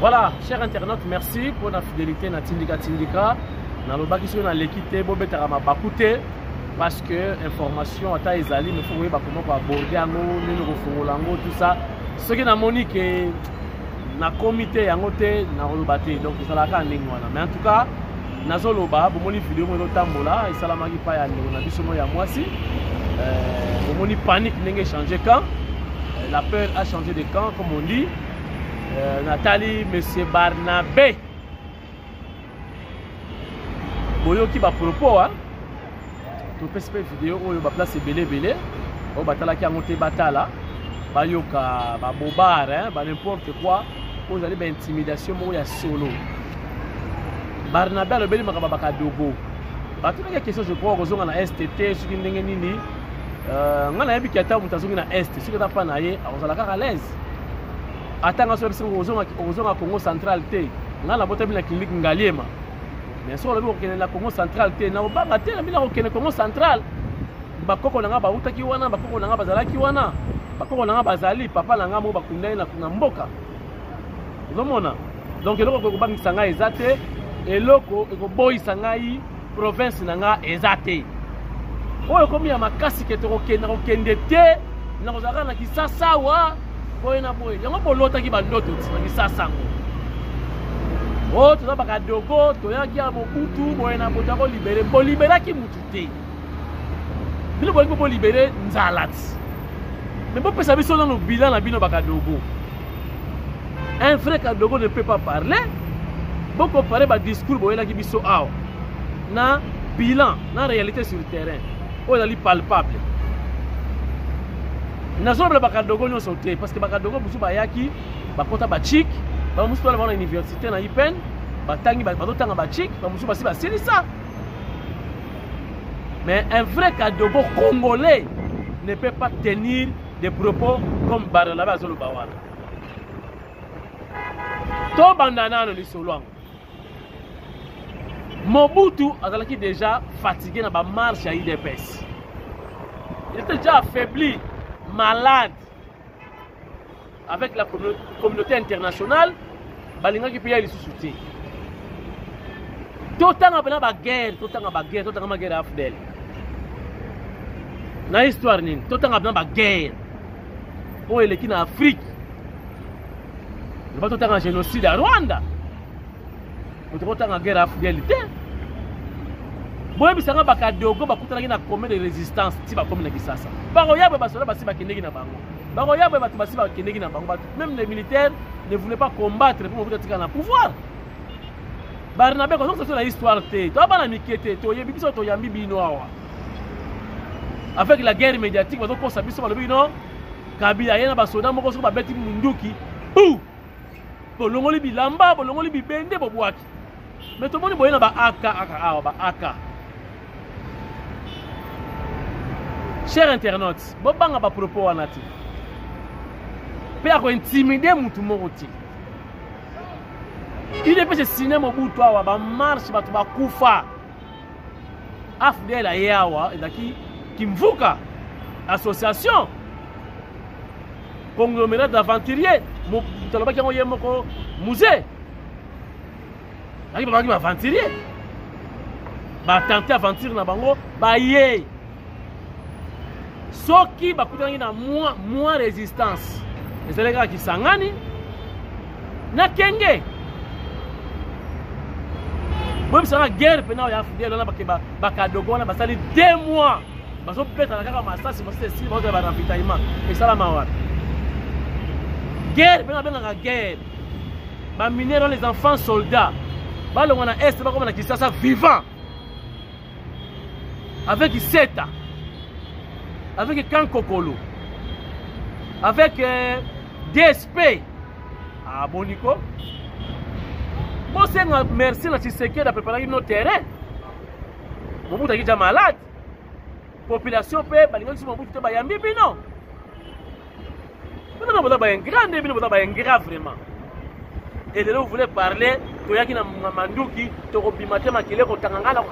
Voilà, chers internautes, merci pour la fidélité na Tindika Tindika. Nalobaki soki naleki te bobetaka mabaku te parce que information ata ezali mais faut koyeba comment koaborde yango nini kofongola yango tout ça. Soki namoni ke nakomi te yango te nakoloba te donc ezalaka kaka ndenge wana mais en tout cas nazoloba bomoni video moko ezotambola esalamaki epai ya ndeko na biso moko ya mwasi euh, bomoni panique ndenge echange camp euh, la peur a changé de camp comme on dit euh, natali monsieur barnabe boyoki bapropos hein? topesi mpe video oyo baplace ebele ebele oyo batalaki yango te batala bayoka babobar hein, ba n'importe quoi oyo ezali baintimidation moko ya solo barnabe alobeli makambo ya bakadogo batunaki question je crois kozonga na est te soki ndenge nini euh, ngai nayebi ki ata moto azongi na est soki ata mpa na ye akozala kaka laise ata ngai soki okozonga congo central te ngai nabotami na clinique ngaliema mais soki olobi kokende na congo central te nakobanga te nabi nakokende congo central bakoko na ngai bautaki wana bakoko na ngai bazalaki wana bakoko na ngai bazali papa na ngai moko bakundaki na mboka ozomona donc eloko ekobangisa ngai eza te eloko ekoboyisa ngai province na ngai eza te oyo ekomi ya makasi ke tokokende kokende te nakozala kaka na kisasa awa boye na boye yango bolotaki bandoto ti na kisasa yango o oh, toza bakadogo toyaki ya mobutu boye na boye tokolibere boliberaki mutu te bino bolingi bolibere nzala ti me bopesa biso nano bilan na bino bakadogo un vrai kadogo ne peut pas parler bokompare badiscours boyelaki biso awa na bilan na réalité sur terrain oyo ezali palpable nazolobela bakadogo nyonso te parce que bakadogo mosusu bayaki bakota bachik bamosusu tala bango na université na ipen batangi bazotanga bachik bamosusu basi basilisa mais un vrai kadogo congolais ne peut pas tenir des propos comme barnabe azoloba wana tobanda nano lisolo yango Mobutu azalaki déjà fatigué na ba marche ya UDPS. Il était déjà affaibli, malade. Avec la communauté internationale, balingaki mpe ya lisusu te. Totanga mpena ba guerre, totanga ba guerre, totanga ma guerre ya AFDL. Na histoire nini? Totanga mpena ba guerre oyo eleki na Afrique. Loba totanga génocide ya Rwanda. moto akotanga guerre ya afdel te boyebisa nga bakadogo bakutanaki na combien de résistance ti bakomi na kisasa bakoya boye basoda basi bakendeki na bango bakoya boye bato basi bakendeki na bango bato même les militaires ne voulaient pas combattre mpo mobutu atikala na pouvoir barnabe kozongisa biso na histoire te toya bana mike te toyebi biso toyambi bino awa avec la guerre médiatique bazokosa biso balobi no kabila ye na basoda moko soki babeti munduki bu bolongoli bilamba bolongoli bibende bobwaki me tomoni boye na ba ak aka awa ba ak cher internaute bobanga bapropos wana te mpe akointimide motu moko te udps esine mobutu awa bamarshe bato bakufa afdel aye awa ezalaki kimvuka association conglomérat d'aventurier moto alobaki yango ye moko musée baki babaki baaventurier batente aventure na bango baye soki bakutanaki na mwa mwa résistance ezalaki kaka kisangani na kenge boyebisaka guerre mpena oyo ya fidele wana bake bakadogo wana basali deux mois bazobetana kaka masasi masasi esili bazozala baravitaillement esalama wapi guerre mpena babengaka guerre baminere wana les enfants soldats balongwa na est bakoma na kisasa vivant avec Seta, avec Kankokolo, avec euh, DSP. Ah, boniko. Bosenga merci na Tshisekedi a préparé nos terrain. Mobutu akija malade. Population pe balingaki so Mobutu te bayambi bino. Bino boza ba ingrat nde bino boza ba ingrat vraiment. Et lelo vous voulez parler toyaki na manduki tokobima te makili ekotanga ngai na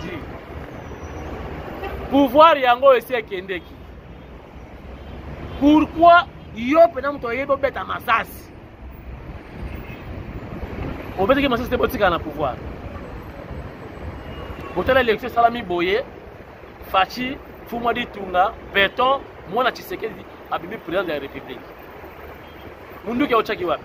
di pouvoir yango esi ekendeki pourquoi yo mpena moto oyebi obeta masasi Obetaki masasi te botikala na pouvoir. Botala élection esalami boye, Fatshi Fuma Ditunga Beton mwana Tshisekedi abimi président de la République. Munduki aotiaki wapi?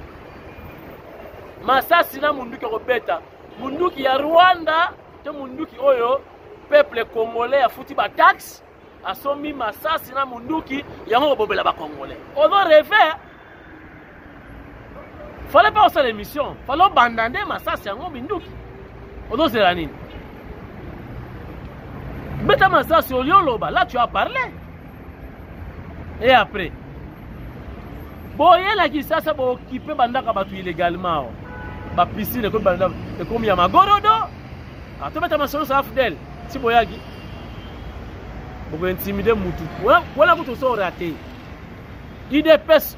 Masasi na munduki akobeta munduki ya Rwanda to munduki oyo peuple congolais afuti ba taxe asombi masasi na munduki yango kobobela ba congolais. Ozo rêver fallait pas osala émission, fallait obanda nde masasi yango minduki. Ozozela nini? Beta masasi olie oloba, là tu as parlé. Et après boyela Kisasa bookipe bandaka bato illégalement awa bapiscine ekomi banda ekomi ya magorodo atobeta masolo sa afdel si boyaki bokointimide mutu wana kutu oso rate udps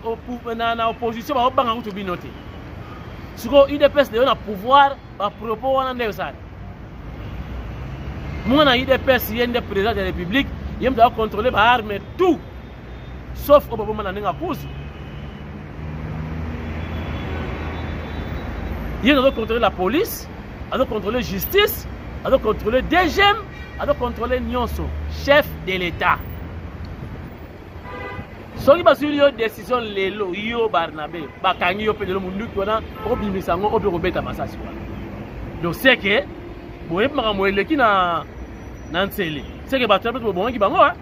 na, na opposition baobanga kutu bino te sikoyo udps lelo na pouvoir bapropos wana nde osala mwana udps ye nde président de la république ye moto akocontrole baarme tout sauf oyo baboma na ndenge akuzu ye azocontrole la police azocontrole justice azocontrole dgm azocontrole nyonso chef de l'état soki bazwili yo décision lelo yo barnabe bakangi yo mpe lelo munduki wana okobimisa yango oyo mpe kobeta masasi wana donc seke boyebi makambo eleki na na nsele seke bato ya mpe bobongaki bango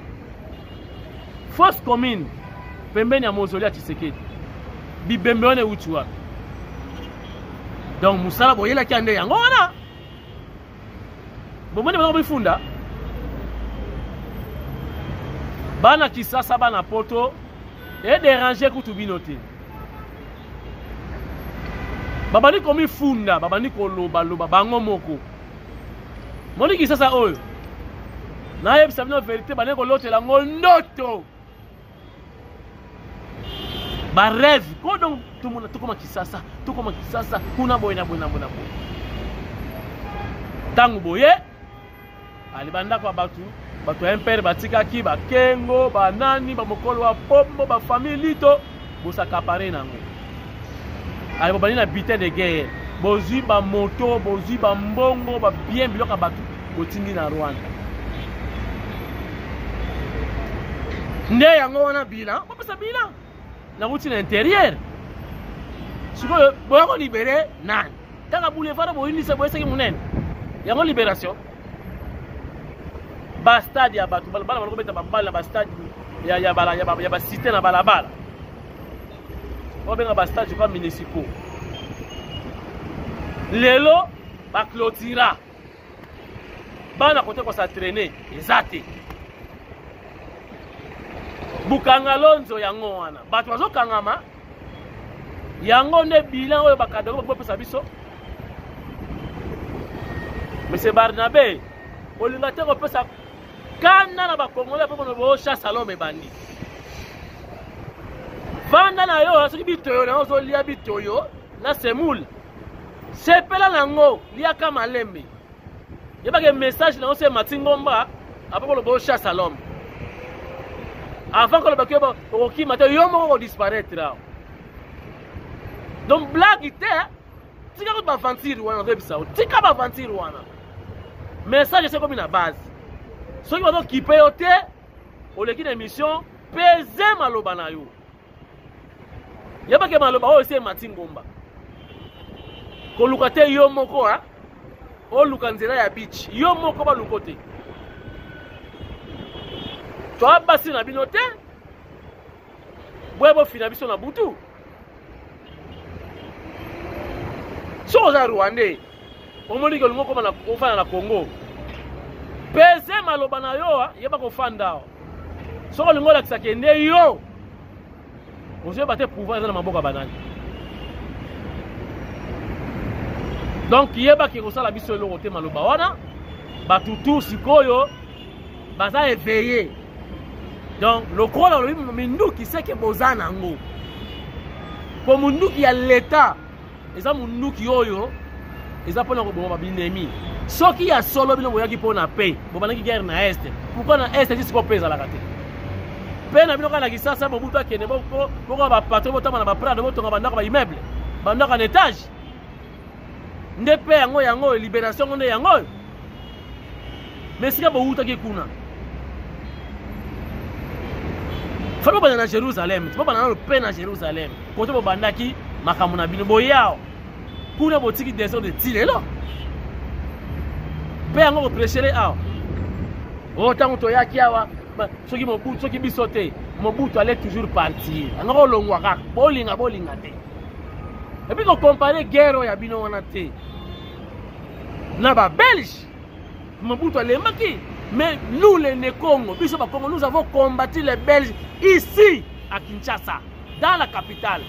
fosse commune pembeni ya mozoli ya Tshisekedi bibembe wana euti wapi donc mosala boyelaki ya nde yango wana bomoni bango bifunda bana kisasa bana poto ederange kutu bino te babandi komifunda babandi kolobaloba bango moko moni kisasa oyo nayebisa bino verité bande kolotela yango ndoto barêve ko donc tomona tokoma kisasa tokoma kisasa kuna boye na boye na boye na boye ntango boye ali bandako ya bato bato ya mpr batikaki bakengo banani bamokolo ya pombo bafamille lito bosakapare nango ale bobandi na butin de guerre bozwi bamoto bozwi bambongo babien biloko ya bato botindi na rwanda nde yango wana bilan bopesa bilan nakuti na interieur sikoyo boya kolibere nani kaka boulevard boyindisa boyesaki monene yango liberation bastade ya bato bana bana kobeta babale na bastade ya basite na balabala babenga bastade je crois municipaux lelo baclotira bana kote kosatraine eza te bukanga lonzo yango wana bato bazokangama yango nde bilan oyo bakadako bopesa biso monsieur barnabe olinga te kopesa kanda na bakongolais mpo bono bochasse à l'homme ebandi vanda na yo soki bitoyo na yo ozolia bitoyo na semoule sepela na yango liaka malembe yebake message na yo se emati ngomba apo koloba ochasse à l'homme avant koloba ke okokima te yo moko okodisparaître awa donc blague te tika kutu baventure wana nazoyebisa yo tika baventure wana message esi ekomi na base soki bazokipe yo te oleki na émission peze maloba na yo yebake maloba oyo esi emati ngomba koluka te yo moko ha oluka nzela ya beach yo moko baluko te toa basi na bino te boya bofina biso na butu soki oza rwandais omoni ke olingi okoma ofanda na congo peze maloba na yo yeba kofanda awa soki olingi olakisa kende yo ozoyeba te pouvoir eza na maboko ya banani donc yebaki kosala biso eloko te maloba wana bato tu sikoyo baza éveillé donc lokola olobi minduki seke boza nango mpo munduki ya leta eza munduki oyo eza mpona koboma babinemi soki ya solo bino boyaki mpo na paix bobandaki guerre na est pourquoi na est ti sikoyo paix ezalaka te mpe na bino kaka na kisasa mobutu akende bokoa bapatron botamba na baprado botonga bandako baimmeuble bandako na étage. Nde pe yango yango libération ngo nde yango oyo. Mais esika bowutaki kuna. Fallait bobanda na Jérusalem, bobanda nano pe na Jérusalem. Kote bobandaki makambo na bino boyao. Kuna botiki désordre ti lelo. Pe yango koprêcher awa. Oh ntango toyaki awa soki Mobutu soki biso te Mobutu allait toujours partir. Yango kolongwa kaka bolinga bolinga te. Et puis kocompare guerre oyo ya bino wana te na ba Belge. Mobutu alembaki. Mais nous les Nekongo, biso ba Congo, nous avons combattu les Belges ici à Kinshasa, dans la capitale.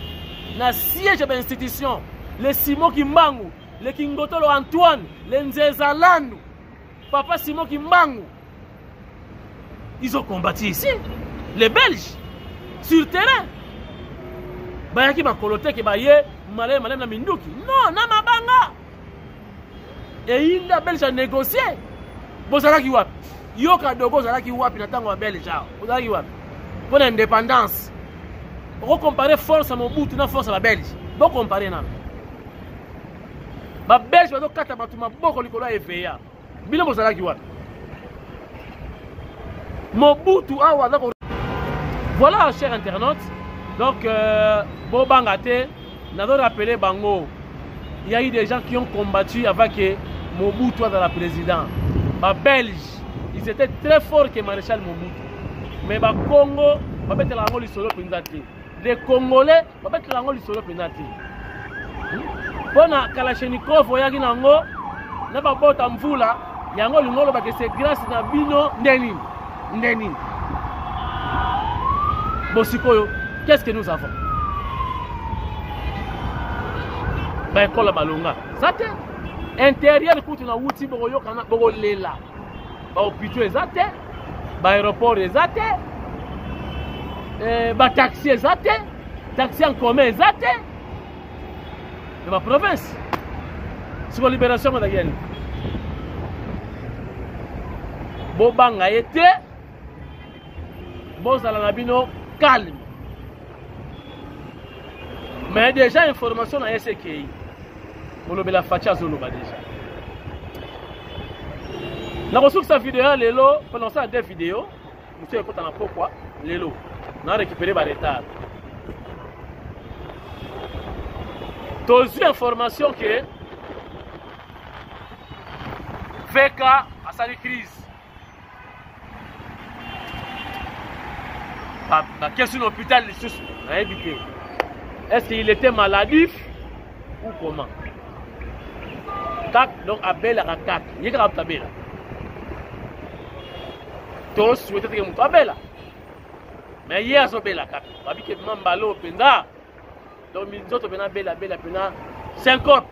Na siège de l'institution, le Simon Kimbangu, le Kingotolo Antoine, le Nzeza Landu, Papa Simon Kimbangu. Ils ont combattu ici, les Belges, sur terrain. Bayaki bakolo te ke baye maleme maleme na minduki. Non, na mabanga. Eyinda Belge a négocié. Bozalaki wapi? Yo Kadogo ozalaki wapi na tango ya Belge awa? Ozalaki wapi? Mpo na indépendance. Oko comparer force ya Mobutu na force ya ba Belge. Bo comparer nano. Ba Belge bazokata bato maboko likolo ya EVA. Bino bozalaki wapi? Mobutu awa aza ko Voilà, cher internaute. Donc, bobanga te, nazo rappeler bango. Il y a eu des gens qui ont combattu avant que Mobutu soit la président. Ba Belge, ils étaient très forts que Maréchal Mobutu. Mais ba Congo, ba betela yango lisolo penza te. Les Congolais, ba betela yango lisolo penza te. Pona Kalachnikov oyaki nango na babota mvula yango olingi oloba ke c'est grâce na bino nde nini nde nini bon sikoyo qu'est-ce que nous avons baekola balonga eza te intérieur kutu na wuti bokoyokana bokolela bahôpitaux eza te baaéroport eza te bataxi eza te taxi en commun eza te na baprovince siko libération yango ezalaki ya nini bobanga ye te bozala na bino calme mais déjà information na ye sekei bolobela Fatshi azoloba déjà nakosukisa video ya lelo mpo nasala deux video mosusu ekota na pokwa lelo na récupérer ba retard tozwi information ke VK asali crise bakesi na hôpital lisusu nayebi te est-ce qu'il était maladif ou comment kak donc abelaka kak ye kaka moto abela tosouhaite teke moto abela mais ye azobela kaka babike bima mbala oyo mpenza donc minzoto mpena abela abela mpena syncope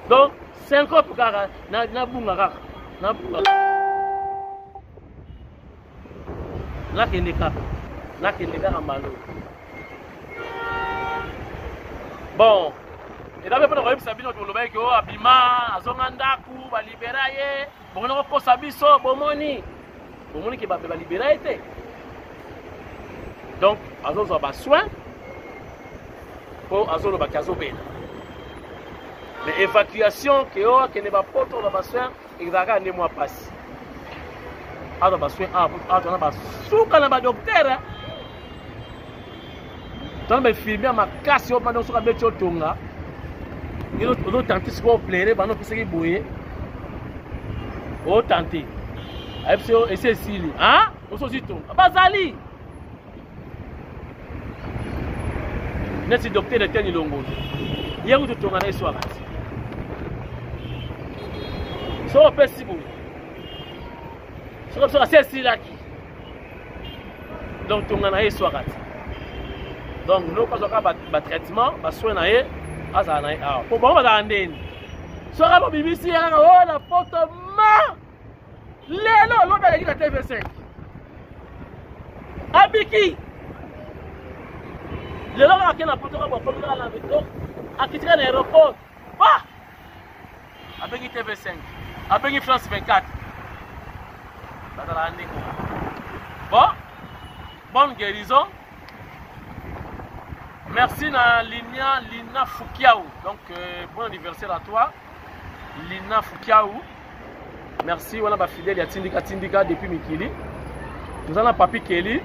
donc syncope kaka nabunga kaka nabunga nakende kaka nakende kaka mbala oyo bon eza mpe mpona koyebisa bino tolobaki oyo abima azonga ndako balibera ye bokona kokosa biso bomoni bomoni ke balibera ye te donc azozwa basoin mpo azolobaki azobela mais évacuation ke oyo akende bapoto ozwa basoin ezalaka nde mwa mpasi azwa basoin awa tona basuka na badoktere tona bainfirmier ya makasi oyo mpanda soki abeti otonga ozotante sikoyo oplaire bana opesaki boye otante ayebisi yo esi esili osozi tonga bazali neti docteur Etienne Longondo ye kutu tonga na ye swaka ti soki opesi boye soki soki asi esilaki donc tonga na ye eswaka ti donc loko azwaka batraitement basoin na ye azala na ye awa po bango bazala ndeni soki bobimisi ye kaka oyo na poto ma lelo lobi aleki na tv5 abiki lelo kaka ke na poto kaka bakomi kaka na donc akiti kaka na aéroport ba abengi tv5 abengi france 24 bazalaka ndenge bon bonne guérison merci na ligne. Lina Lina Fukiau. Donc euh, bon anniversaire à toi Lina Fukiau. Merci wana ba fidèle ya Tindika Tindika depuis Mikili. Toza na Papi Kelly.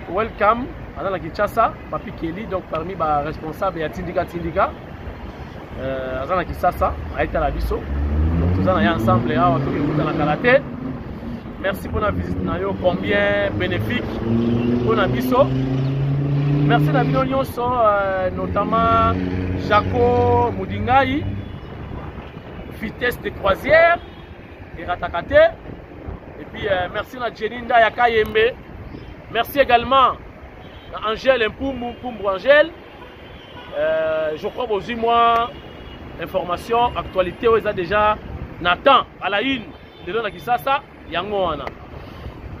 Welcome aza na Kinshasa Papi Kelly donc parmi ba responsable ya Tindika Tindika. Euh, aza na Kisasa ayetala biso. Donc toza na ye ensemble awa toki kokutana kala te. Merci pour la visite na yo combien bénéfique pour na biso. Merci na bino nyonso euh, notamment Jaco Mudingai vitesse de croisière erataka te et puis euh, merci na Jenny Ndaya Kayembe merci également na Angèle Mpumbu Mpumbu Angèle euh, je crois bozwi mwa information actualité oyo eza déjà na temps à la une lelo na Kisasa yango wana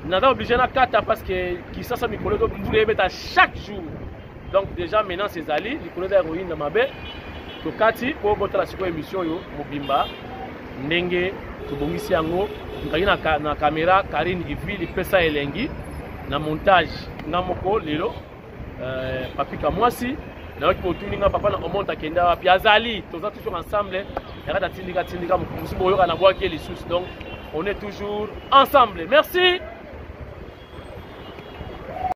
naza obligé nakata parce que Kisasa mikolo ezo mbula ebeta chaque jour donc déjà menace ezali likolo eza ya koyinda mabe tokati mpo botala sikoyo émission oyo mobimba ndenge tobongisi yango tokaki na, na caméra Karine Ivili pesa elengi na montage nga moko lelo euh, papi kamwasi nayoki botuni nga papa na omonte akenda wapi azali toza toujours ensemble yakati atindika tindika mosusu boyoka na bwaki ye lisusu donc on est toujours ensemble merci.